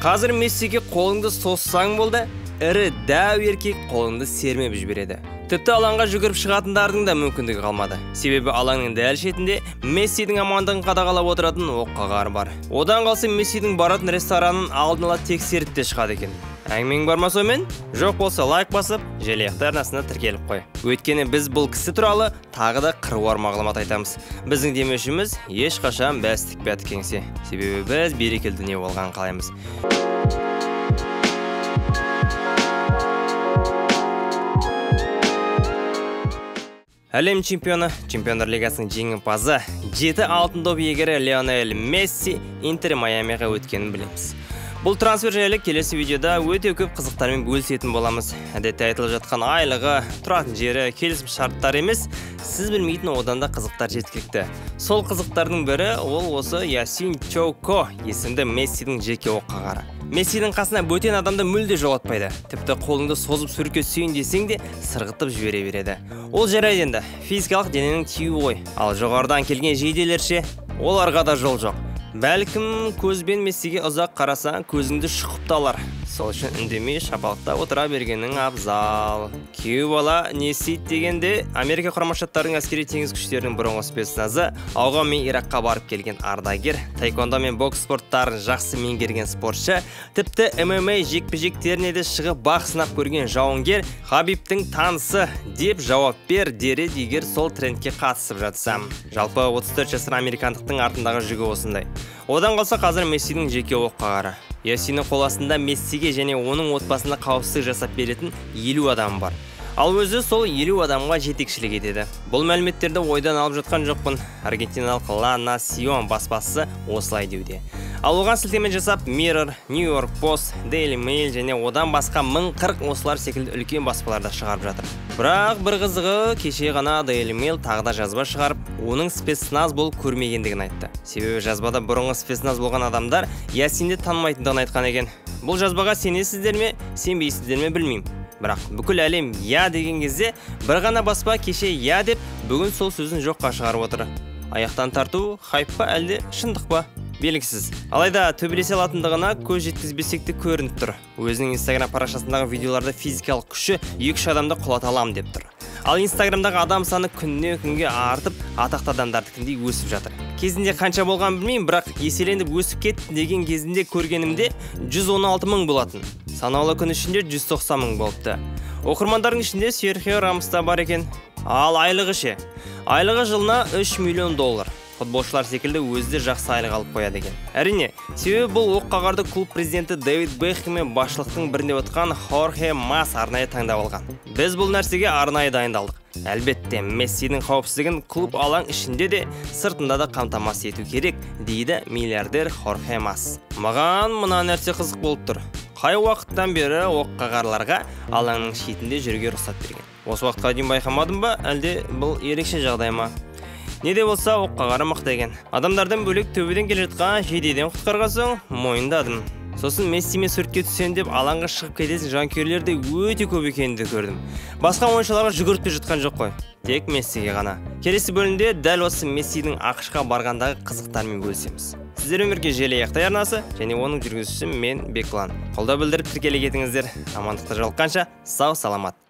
Қазір Мессиге қолыңды созсаң болды, ірі дәу еркек қолыңды сермеп жібереді. Тіпті алаңға жүгіріп шығатындардың да мүмкіндігі қалмады. Себебі алаңның дәл шетінде Мессидің амандығын қадағалап отыратын оққағар бар. Одан қалса Мессидің баратын ресторанын алдын ала тексеріп те шығады екен. Әңгімең бар ма сонымен? Жоқ болса лайк басып, Желаяқты арнасына тіркеліп қой. Өйткені біз бұл кісі туралы тағы да қыруар мағлұмат айтамыз. Біздің демеушіміз ешқашан бәс тікпеді кеңсе. Себебі біз берекелі дүние болғанын қалаймыз. Әлем чемпионы, Чемпиондар лигасының жеңімпазы, 7 алтын доп иегері Лионель Месси Интер Майамиға өткенін білеміз. Бұл трансфер жайлы келесі видеода өте көп қызықтармен бөлісетін боламыз. Әдетте айтылып жатқан айлығы, тұратын жері, келісім шарттары емес, сіз білмейтін одан да қызықтар жеткілікті. Сол қызықтардың бірі ол осы Ясин Чоко есімді Мессидің жеке оққағары. Мессидің қасына бөтен адамды мүлде жолатпайды. Тіпті қолыңды созып суретке түсейін десең де сырғытып жібере береді. Ол жарайды енді, физикалық дененің тиюі ғой. Ал жоғарыдан келген жейделерше, оларға да жол жоқ. Бәлкім көзбен Мессиге ұзақ қарасаң, көзіңді шұқып та алар. Сол үшін үндемей шапалақта отыра бергенің абзал. Күйеу бала не істейді дегенде, Америка Құрама Штаттарының әскери теңіз күштерінің бұрынғы спецназы, Ауған мен Иракқа барып келген ардагер, таэквондо мен бокс спорттарын жақсы меңгерген спортшы, тіпті ММА жекпе-жектеріне де шығып бақ сынап көрген жауынгер Хабибтің танысы деп жауап бер дер егер сол трендке қатысып жатсам. Жалпы 34 жасар американдықтың артындағы жүгі осындай. Одан қалса қазір Мессидің жеке оққағары. Ясиннің қол астында Мессиге және оның отбасына қауіпсіздік жасап беретін 50 адам бар. Ал өзі сол 50 адамға жетекшілік етеді. Бұл мәліметтерді ойдан алып жатқан жоқпын. Аргентиналық La Nación баспасы осылай деуде. Ал оған сілтеме жасап Mirror, New York Post, Daily Mail және одан басқа 1040 осылар секілді үлкен баспаларда шығарып жатыр. Бірақ бір қызығы, кеше ғана Daily Mail тағы да жазба шығарып, оның спецназ болып көрмегендігін айтты. Себебі жазбада бұрынғы спецназ болған адамдар Ясинді танымайтындығын айтқан екен. Бұл жазбаға сенесіздер ме, сенбейсіздер ме білмеймін. Бірақ бүкіл әлем я деген кезде бір ғана баспа кеше я деп бүгін сол сөзін жоққа шығарып отыр. Аяқтан тарту хайп па әлде шындық па? Белгісіз. Алайда төбелесе алатындығына көз жеткізбесек те көрініп тұр. Өзінің Инстаграм парақшасындағы видеоларда физикалық күші 2-3 адамды құлата алам деп тұр. Ал Инстаграмдағы адам саны күннен күнге артып, атақты адамдардікіндей өсіп жатыр. Кезінде қанша болғанын білмеймін, бірақ еселеніп өсіп кетті деген кезінде көргенімде 116 мың болатын. Санаулы күн ішінде 190 мың болыпты. Оқырмандардың ішінде Серхио Рамос та бар екен. Ал айлығы ше? Айлығы жылына 3 миллион доллар. Футболшылар секілді өзі де жақсы айлық алып қояды екен. Әрине, себебі бұл оққағарды клуб президенті Дэвид Бекхэм мен басшылықтың бірінде отқан Хорхе Мас арнайы таңдап алған. Біз бұл нәрсеге арнайы дайындалдық. Әлбетте, Мессидің қауіпсіздігін клуб алаң ішінде де, сыртында да қамтамасыз ету керек, дейді миллиардер Хорхе Мас. Маған мына нәрсе қызық болып тұр. Қай уақыттан бері оққағарларға алаңның шетінде жүруге рұқсат берген? Осы уақытқа дейін байқамадым ба, әлде бұл ерекше жағдай ма? Не де болса, оққағары мықты екен. Адамдардан бөлек төбеден келе жатқан жейдеден құтқарған соң мойындадым. Сосын Мессимен суретке түсем деп алаңға шығып кететін жанкүйерлер де өте көп екенін де көрдім. Басқа ойыншыларға жүгіріп те жатқан жоқ қой. Тек Мессиге ғана. Келесі бөлімде дәл осы Мессидің АҚШ-қа барғандағы қызықтарымен бөлісеміз. Сіздермен бірге Желаяқтай арнасы және оның жүргізушісі мен Беклан. Қолдау білдіріп тіркеле кетіңіздер. Амандықта жолыққанша сау саламат.